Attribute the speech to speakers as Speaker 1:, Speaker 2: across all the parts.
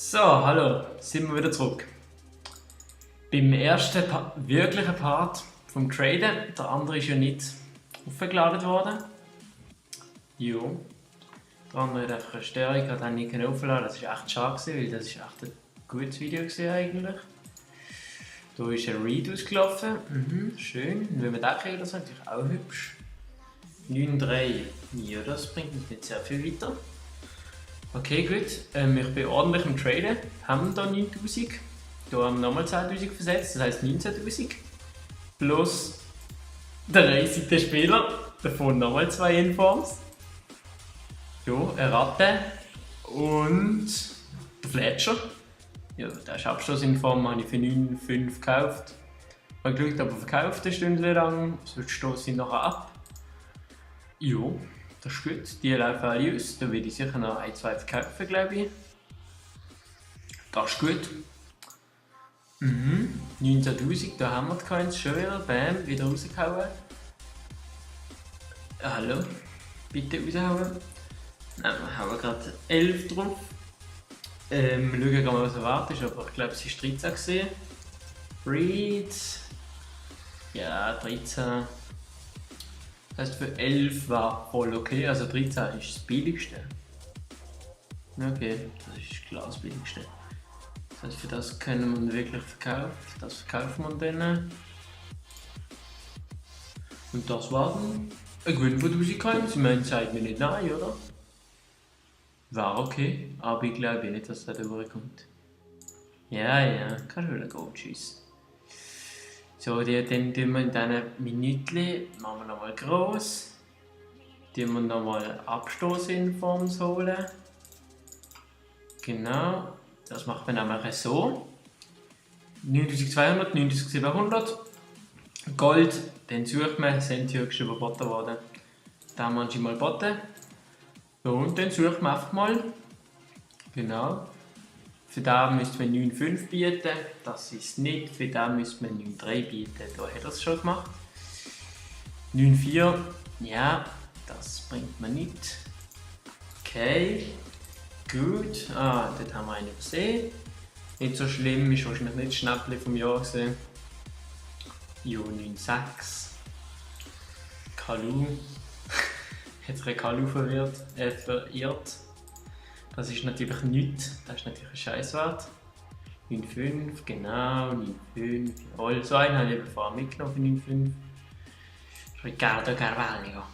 Speaker 1: So, hallo, sind wir wieder zurück. Beim ersten wirklichen Part vom Traden, der andere ist ja nicht aufgeladen worden. Jo. Der andere hat einfach eine Störung, hat dann nicht aufgeladen. Das war echt schade, weil das war echt ein gutes Video eigentlich. Da ist ein Read ausgelaufen, schön. Und wenn wir den kriegen, das ist natürlich auch hübsch. 9,3, ja, das bringt uns nicht sehr viel weiter. Okay, gut. Ich bin ordentlich am Traden. Haben wir hier 9000. Hier haben wir nochmal 10.000 versetzt, das heisst 19.000. Plus der 30. Spieler, davon nochmal 2 Informs. Ja, eine Ratte und der Fletcher. Ja, der ist Abstoßinform, habe ich für 9,5 gekauft. Ich habe geschaut, aber verkauft eine Stunde lang, sonst stoße ich nachher ab. Ja. Das ist gut, die laufen alle aus. Da werde ich sicher noch 1, 2 verkaufen, glaube ich. Das ist gut. 19.000, da haben wir die Coins schon wieder. Bam, wieder rausgehauen. Hallo, bitte raushauen. Nein, wir haben gerade 11 drauf. Wir schauen mal, was erwartet ist, aber ich glaube, es ist 13 gesehen. Breed. Ja, 13. Das heisst, für 11 war voll okay, also 13 ist das billigste. Okay, das ist klar das billigste. Das heisst, für das können wir wirklich verkaufen. Das verkaufen wir dann. Und das war dann ein Gewinn von 1000 Coins. Ich meine, sagt mir nicht nein, oder? War okay, aber ich glaube nicht, dass das da durchkommt. Ja, kann schon wieder gehen, tschüss. So, dann tun wir in diesen Minütchen, machen wir nochmal gross. Tun wir nochmal Abstoßinforms holen. Genau, das macht man nämlich so. 9200, 9700. Gold, dann sucht man, Sentio ist überboten worden. Da haben wir schon mal geboten. So, und dann sucht man einfach mal. Genau. Für den müsste man 9,5 bieten, das ist nicht. Für den müsste man 9,3 bieten, da hat er es schon gemacht. 9,4, ja, das bringt man nicht. Okay, gut. Dort haben wir einen übersehen. Nicht so schlimm, ist wahrscheinlich nicht das Schnäppchen vom Jahr gesehen. Jo, 9,6. Kalu. Hat sich ein Kalu verirrt. Das ist natürlich nichts, das ist natürlich ein Scheißwert. 9,5, genau, 9,5, jawohl. So einen habe ich vorher mitgenommen für 9,5. Ricardo Carvalho.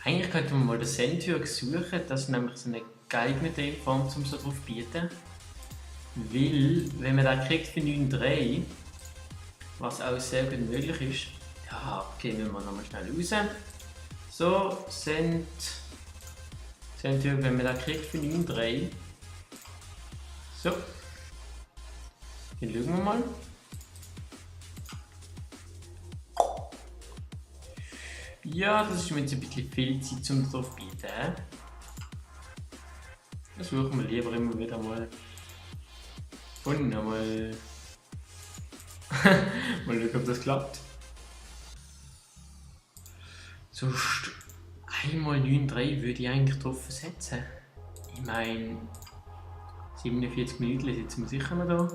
Speaker 1: Eigentlich könnte man mal den Sentio suchen, das ist nämlich so eine geeignete Inform, um so drauf zu bieten. Weil, wenn man den kriegt für 9,3, was auch sehr gut möglich ist, ja, gehen wir nochmal schnell raus. So, wenn man da kriegt für 9,3. So. Dann schauen wir mal. Ja, das ist mir jetzt ein bisschen viel Zeit, um darauf zu bieten. Das suchen wir lieber immer wieder mal. Und nochmal. Mal schauen, ob das klappt. Sonst einmal 9,3 würde ich eigentlich drauf setzen. Ich meine, 47 Minuten sitzen wir sicher noch da.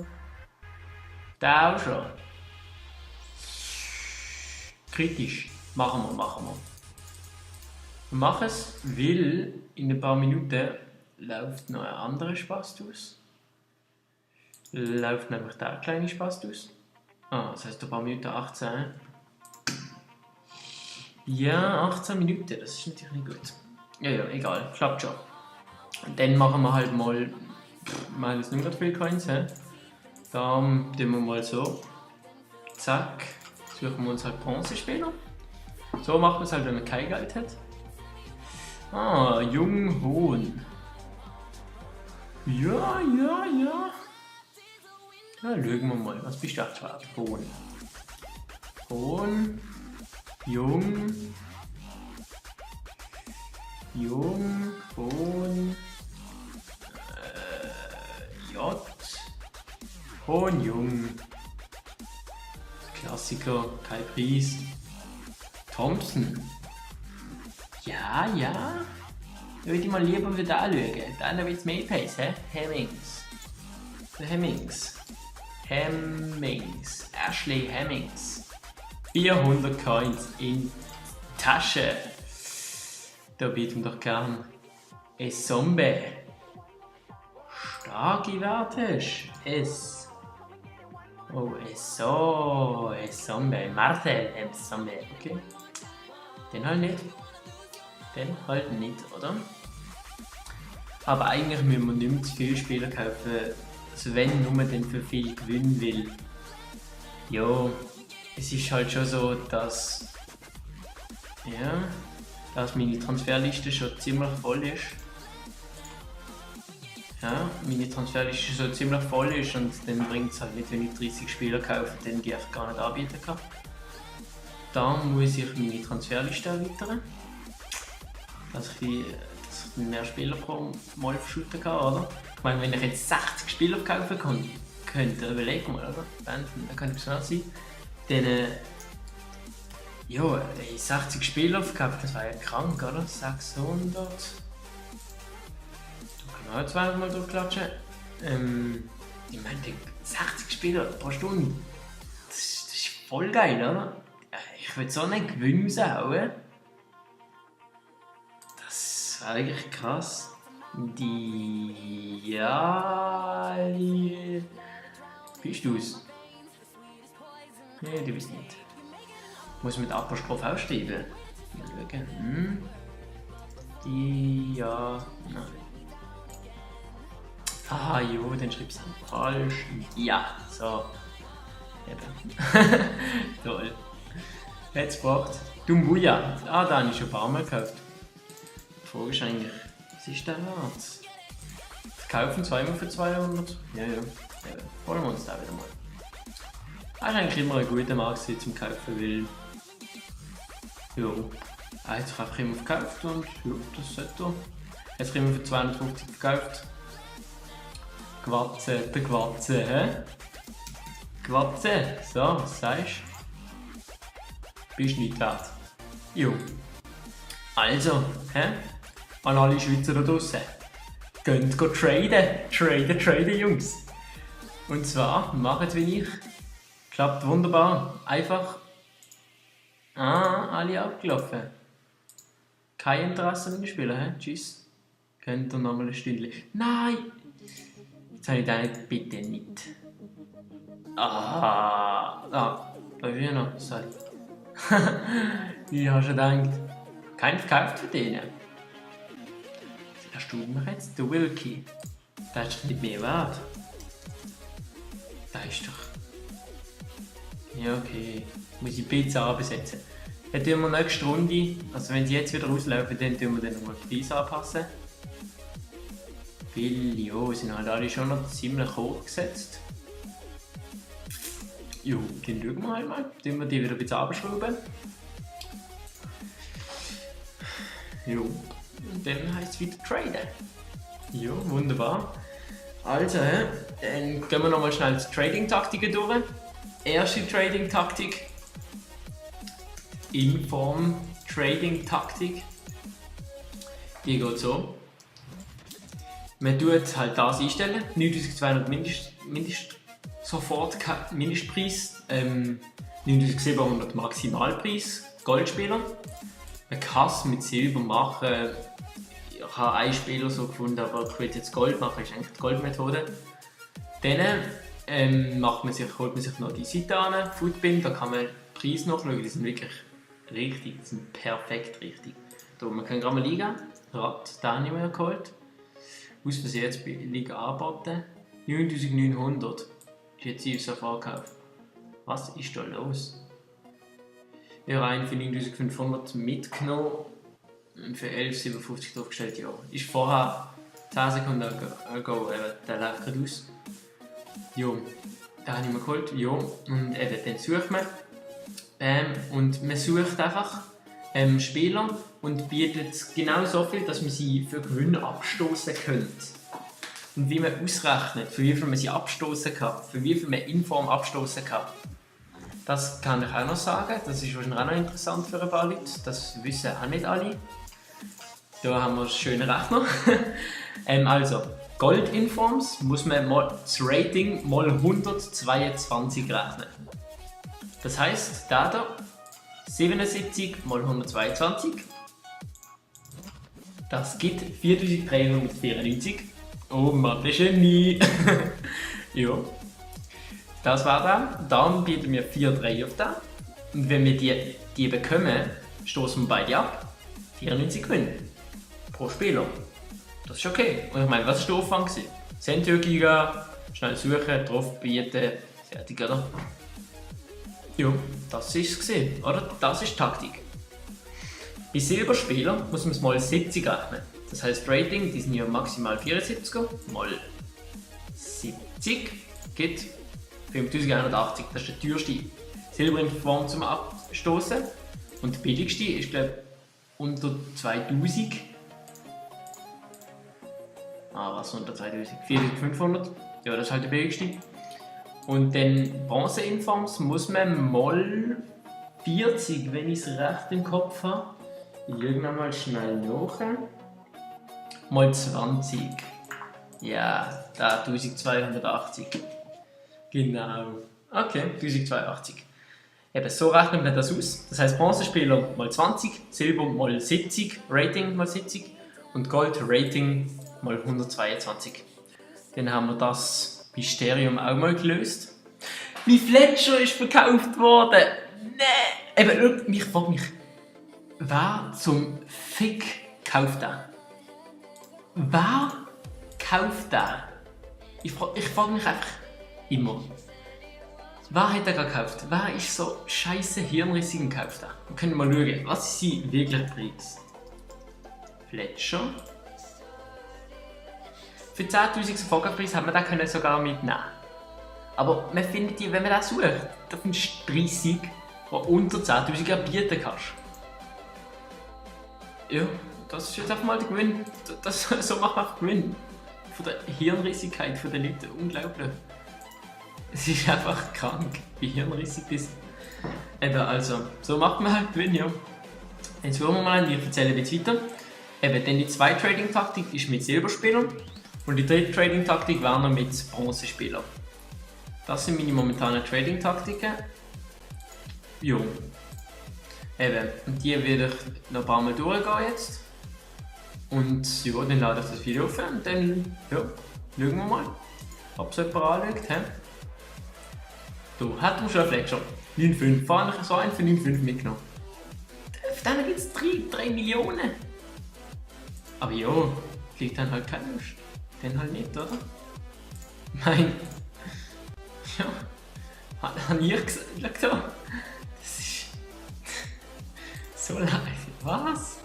Speaker 1: Da auch schon. Kritisch. Machen wir. Wir machen es, weil in ein paar Minuten läuft noch ein anderer Spaß aus. Läuft nämlich der kleine Spaß aus. Das heisst ein paar Minuten 18. Ja, 18 Minuten, das ist natürlich nicht gut. Ja, egal, klappt schon. Und dann machen wir halt mal, wir haben jetzt nicht mehr viele Coins, he? Da tun wir mal so, zack, suchen wir uns halt Bronzespieler. So macht man es halt, wenn man kein Geld hat. Jung Hohn. Ja. Ja, schauen wir mal, was bist du aktuell? Hohn. Jung, Hohn, J, Hohn, Jung, Klassiker, kein Preis, Thompson, ja, Da würde ich mal lieber für den schauen. Der hat ein bisschen mehr Pace, hä? Hemmings. Ashley Hemmings. 400 Coins in die Tasche. Da bieten wir doch gern ein Zombie. Starke Werte. Oh, ein Zombie. Marcel, ein Zombie. Okay. Den halt nicht, oder? Aber eigentlich müssen wir nicht mehr zu viele Spieler kaufen, also wenn nur dann für viel gewinnen will. Ja, es ist halt schon so, dass meine Transferliste schon ziemlich voll ist. Ja, meine Transferliste schon ziemlich voll ist und dann bringt es halt nicht, wenn ich 30 Spieler kaufe, dann die ich gar nicht anbieten kann. Dann muss ich meine Transferliste erweitern, dass ich mehr Spieler pro Mal shooten kann, oder? Ich meine, wenn ich jetzt 60 Spieler kaufen könnte, überleg mal, oder? Dann könnte es schon sein. Dann, 60 Spieler verkauft, das wäre ja krank, oder? 600. Da können wir auch zweimal durchklatschen. Ich meine, 60 Spieler pro Stunde, das ist voll geil, oder? Ich würde so einen Gewinn raushauen. Das ist eigentlich krass. Bist du's? Nee, du bist nicht. Muss mit Apostroph ausschreiben. Mal schauen. Nein. Ah, jo, dann schreibst du falsch. Ja, so. Eben. Toll. Jetzt gebracht. Dumbuya. Ah, den habe ich schon ein paar Mal gekauft. Die Frage ist eigentlich, was ist der wert? Kaufen zweimal für 200? Ja. Holen wir uns den wieder mal. Das ist eigentlich immer ein guter Markt zum Kaufen, weil er hat sich einfach immer verkauft und das sollte er. Jetzt haben wir für 250 verkauft. Gewatze, hä? Gewatze, so, was sagst du? Bist nicht wert. Jo. Also, an alle Schweizer da draussen. Geht traden. Traden, Jungs. Und zwar, macht wie ich. Klappt wunderbar. Einfach. Alle abgelaufen. Kein Interesse an den Spielen, Tschüss. Könnt ihr nochmal ein Stündchen. Nein! Jetzt habe ich den nicht, bitte nicht. Da ist ja noch, sorry. Ich habe schon gedacht, kein verkauft für den. Erstaunt mich jetzt, der Wilkie. Der ist doch nicht mehr wert. Der ist doch. Ja, okay. Muss ich Pizza absetzen. Dann tun wir nächste Runde, also wenn sie jetzt wieder auslaufen, dann tun wir nochmal die Preise anpassen. Weil, sind halt alle schon noch ziemlich hoch gesetzt. Jo, dann schauen wir halt mal. Tun wir die wieder ein bisschen abschrauben. Jo, und dann heisst es wieder traden. Jo, wunderbar. Also, dann gehen wir nochmal schnell die Trading-Taktiken durch. Erste Trading-Taktik. Inform-Trading-Taktik. Die geht so. Man tut halt das einstellen. 9200 Mindestpreis, 9700 Maximalpreis, Goldspieler. Man kann es mit Silber machen. Ich habe einen Spieler so gefunden, aber ich will jetzt Gold machen, das ist eigentlich die Goldmethode. Dann holt man sich noch die Seite an, Footbin, da kann man den Preis nachschauen, die sind wirklich richtig, die sind perfekt richtig. Da, man kann gerade mal liegen, Rad, den habe ich mir geholt. Aus Versehen jetzt Liga angeboten. 9900 ist jetzt auf sofort gekauft. Was ist da los? Ich habe einen für 9500 mitgenommen und für 11,57 draufgestellt. Ja. Ist vorher 10 Sekunden ago, der läuft gerade aus. Ja, den habe ich mir geholt. Ja, und eben, dann sucht man. Und man sucht einfach Spieler und bietet genau so viel, dass man sie für Gewinn abstoßen könnte. Und wie man ausrechnet, für wie viel man sie abstoßen kann, für wie viel man Inform abstoßen kann. Das kann ich auch noch sagen, das ist wahrscheinlich auch noch interessant für ein paar Leute, das wissen auch nicht alle. Da haben wir einen schönen Rechner. Also, Gold-Informs muss man das Rating mal 122 rechnen. Das heisst, da 77 mal 122, das gibt 4394. Oh, Mathe-Genie! Ja, das war da. Dann bieten wir 4,3 auf da. Und wenn wir die bekommen, stoßen wir beide ab. 94 Gewinn pro Spieler. Das ist okay. Und ich meine, was war der Aufwand? Centio-Giga, schnell suchen, drauf bieten, fertig, oder? Ja, das war es, oder? Das ist die Taktik. Bei Silberspielern muss man es mal 70 rechnen. Das heisst, Rating, die sind ja maximal 74er, mal 70 gibt 5180. Das ist der teuerste Silberinform zum Abstoßen. Und der billigste ist, glaube ich, unter 2000. Was unter 2000? 4500. Ja, das ist halt der billigste. Und dann Bronzeinforms muss man mal 40, wenn ich es recht im Kopf habe. Ich schaue mal schnell nach. Mal 20. Ja, da 1280. Genau. Okay, 1280. Eben, so rechnet man das aus. Das heisst, Bronzespieler mal 20, Silber mal 70, Rating mal 70 und Gold Rating mal 122. Dann haben wir das Mysterium auch mal gelöst. Mein Fletcher ist verkauft worden! Nee! Eben, ich frage mich, wer zum Fick kauft den? Wer kauft den? Ich frage mich einfach immer. Wer hat den gekauft? Wer ist so scheisse hirnrissig und kauft den? Wir können mal schauen, was ist sein wirklicher Preis? Fletcher. Für 10.000 Verkaufspreis haben wir den sogar mitnehmen. Aber man findet die, wenn man den sucht, da findest du 30, die unter 10.000 bieten kannst. Ja, das ist jetzt einfach mal der Gewinn. So macht man Gewinn. Von der Hirnrissigkeit der Leute. Unglaublich. Es ist einfach krank, wie hirnrissig das ist. Eben, also, so macht man halt Gewinn, ja. Jetzt schauen wir mal, ich erzähle jetzt weiter. Eben, dann die zweite Trading-Taktik ist mit Silberspielern und die dritte Trading-Taktik wäre noch mit Bronzespielern. Das sind meine momentanen Trading-Taktiken. Ja. Eben, und die werde ich noch ein paar Mal durchgehen jetzt. Und ja, dann lade ich das Video auf und dann, ja, schauen wir mal, ob es jemand anschaut. He? Du, hat du schon einen Fletcher? 9,5. Vorhin habe ich so einen für 9,5 mitgenommen. Auf denen gibt es 3 Millionen. Aber ja, kriegt dann halt keine Lust. Dann halt nicht, oder? Nein. Ja, habe ich gesagt. Das ist so leid. Was?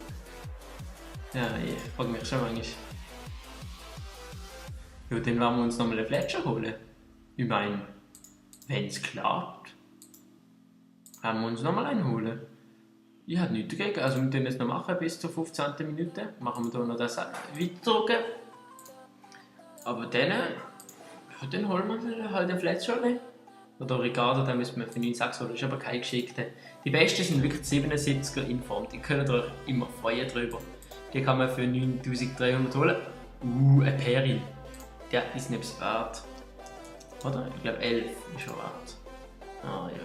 Speaker 1: Ja, ich frage mich schon manchmal. Ja, dann werden wir uns nochmal einen Fletcher holen. Ich meine, wenn es klappt, werden wir uns nochmal einen holen. Ich habe nichts dagegen. Also wir können es noch machen bis zur 15. Minute. Machen wir hier noch das weiterdrücken. Aber dann holen wir halt einen Fletcher. Oder Ricardo, den müssen wir für 9,6 holen. Das ist aber kein geschickter. Die besten sind wirklich 77er Inform. Die können euch immer freuen drüber. Die kann man für 9.300 holen. Eine Peri. Der ist nicht wert. Oder? Ich glaube 11 ist schon wert. Ah ja.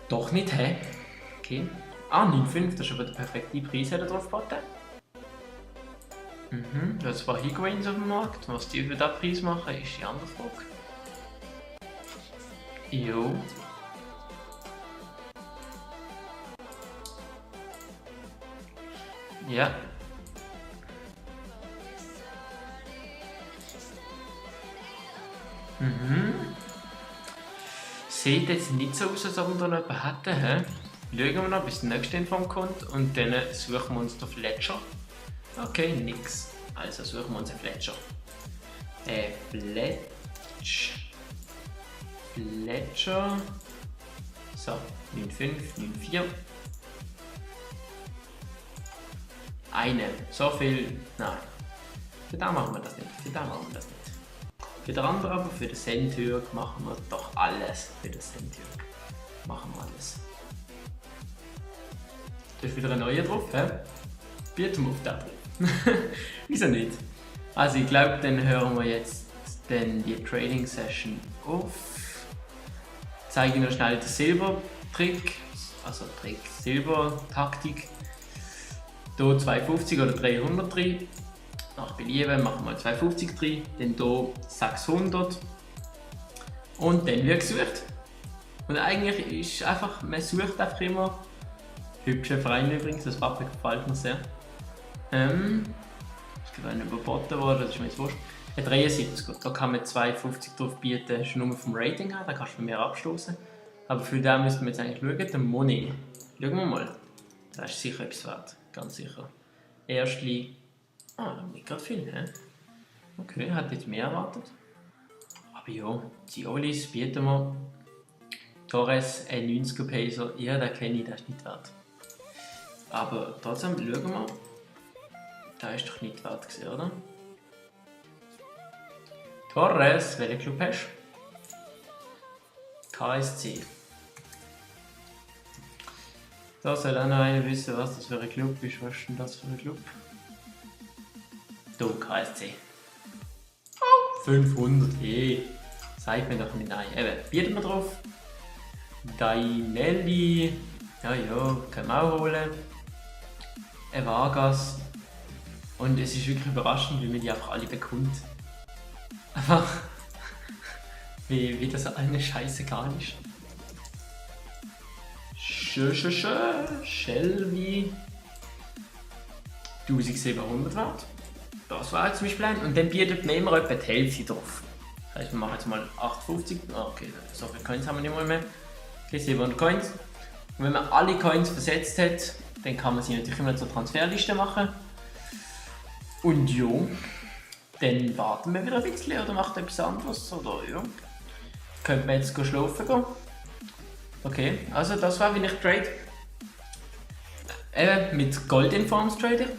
Speaker 1: Doch nicht, hä? Okay. 9,5, das ist aber der perfekte Preis, hat er drauf geboten. Da hat zwar Higuains auf dem Markt. Was die für diesen Preis machen, ist die andere Frage. Jo. Ja. Sieht jetzt nicht so aus, als ob wir da noch jemanden hätten. Schauen wir noch, bis der nächste Inform kommt und dann suchen wir uns den Fletcher. Okay, nix. Also suchen wir uns einen Fletcher. Fletcher. So, 9,5, 9,4. Eine. So viel. Nein. Für den machen wir das nicht. Für den anderen aber, für den Sentürk, machen wir doch alles. Für den Sentürk machen wir alles. Da ist wieder ein neuer drauf, hä? bieten wir auf den drauf. Wieso nicht? Also ich glaube, dann hören wir jetzt die Trading Session auf. Ich zeige noch schnell den Silbertrick, also Trick Silbertaktik. Hier 250 oder 300 drin. Nach Belieben machen wir 250 drin, dann hier 600 und dann wird gesucht. Und eigentlich ist einfach, man sucht einfach immer. Hübscher Verein übrigens, das Wappen gefällt mir sehr. Ist gerade überboten worden, das ist mir jetzt wurscht. 73, da kann man 250 drauf bieten, das ist nur vom Rating her, da kannst du mehr abstoßen. Aber für den müssten wir jetzt eigentlich schauen, der Money. Schauen wir mal. Das ist sicher etwas wert, ganz sicher. Erstli. Nicht gerade viel, hä? Okay, hat jetzt mehr erwartet. Aber ja, die Olis bieten wir. Torres, ein 90er Pacer, ja, den kenne ich, der ist nicht wert. Aber trotzdem, schauen wir. Der ist doch nicht wert gewesen, oder? Torres, welchen Club hast du? KSC. Da soll auch noch einer wissen, was das für ein Club ist. Was ist denn das für ein Club? Hier, KSC. 500, sagt mir doch nicht nein. Eben, bieten wir drauf. Dainelli, ja, können wir auch holen. Vargas. Und es ist wirklich überraschend, wie man die einfach alle bekommt. Einfach, wie das eine scheißegal ist. Shelby. 1700 wert. Das war jetzt zum Beispiel ein. Und dann bietet man immer etwa die Hälfte drauf. Das heißt, wir machen jetzt mal 850. Okay, so viele Coins haben wir nicht mal mehr. Okay, 700 Coins. Und wenn man alle Coins versetzt hat, dann kann man sie natürlich immer zur Transferliste machen. Und ja, dann warten wir wieder ein bisschen oder macht etwas anderes. Oder ja, könnte man jetzt schlafen gehen. Okay, also das war, wie ich trade. Eben mit Goldinforms trade.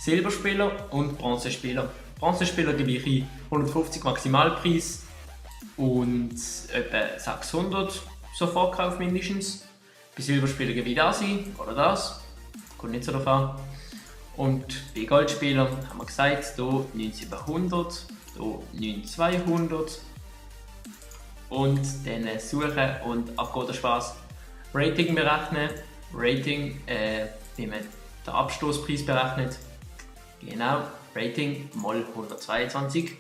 Speaker 1: Silberspieler und Bronzespieler. Bronzespieler gebe ich 150 Maximalpreis und etwa 600 Sofortkauf mindestens. Bei Silberspielern gebe ich das ein oder das. Kommt nicht so drauf an. Und bei Goldspielern haben wir gesagt, hier 9700, hier 9200. Und dann suchen und abgehen der Spaß. Rating berechnen. Rating, wie man den Abstoßpreis berechnet. Genau, Rating mal 122.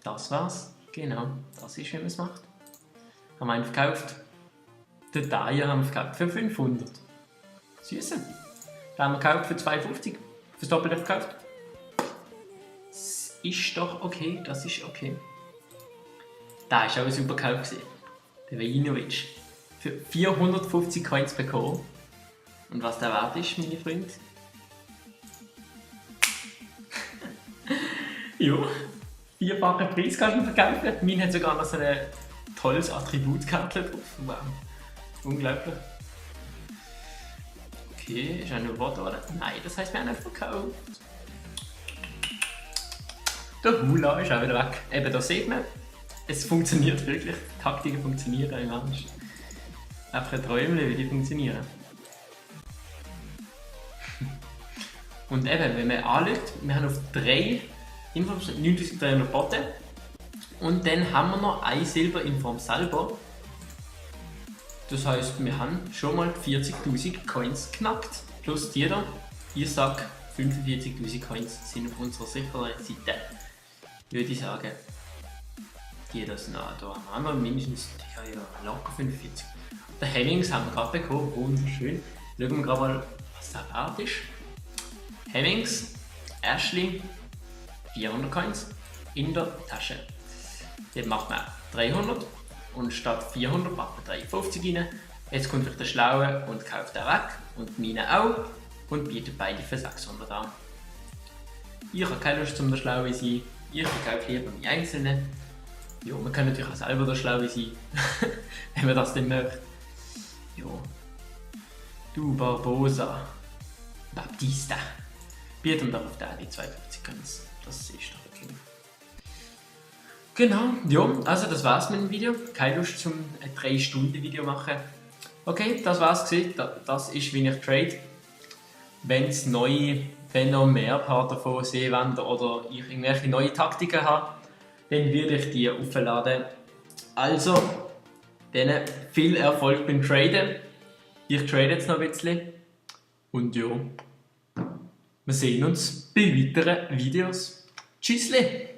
Speaker 1: Das war's. Genau, das ist, wie man es macht. Haben wir einen verkauft. Den Dyer haben wir verkauft für 500. Süße. Den haben wir gekauft für 250. Fürs Doppelte verkauft. Das ist doch okay, das ist okay. Da war auch ein super Kauf. Der Vejinovic. Für 450 Coins bekommen. Und was der wert ist, meine Freunde? Ja, 4-fache Preis kannst du verkaufen. Mein hat sogar noch so ein tolles Attributkarte drauf. Wow, unglaublich. Okay, ist auch noch Wort, oder? Nein, das heisst, wir haben nicht verkauft. Der Hula ist auch wieder weg. Eben, da sieht man, es funktioniert wirklich. Die Taktiken funktionieren im Ernst. Einfach ein Träumchen, wie die funktionieren. Und eben, wenn man anschaut, wir haben auf 3 Informs 9300 Botten. Und dann haben wir noch ein Silberinform selber. Das heisst, wir haben schon mal 40.000 Coins geknackt. Plus die da. Ich sage, 45.000 Coins sind auf unserer sicheren Seite. Würde ich sagen. Die das noch, da haben wir mindestens locker 45. Den Hemmings haben wir gerade bekommen, wunderschön. Schauen wir gerade mal, was da wert ist. Hemmings, Ashley, 400 Coins in der Tasche. Dort macht man 300 und statt 400 macht man 350 rein. Jetzt kommt euch der Schlaue und kauft den weg und meine auch und bietet beide für 600 an. Ich habe keine Lust zum der Schlaue sein, ich verkaufe lieber die Einzelnen. Ja, man kann natürlich auch selber der Schlaue sein, wenn man das denn möchte. Ja. Du Barbosa, Baptista, bieten wir auf die 52 Coins. Das ist doch okay. Genau, ja, also das war's mit dem Video. Keine Lust zum 3-Stunden-Video machen. Okay, das war's gewesen. Das ist, wie ich trade. wenn noch mehr Part davon sehen wollt oder ich irgendwelche neue Taktiken habe, dann würde ich die aufladen. Also, dann viel Erfolg beim Traden. Ich trade jetzt noch ein bisschen. Und ja, wir sehen uns bei weiteren Videos. Tschüssli!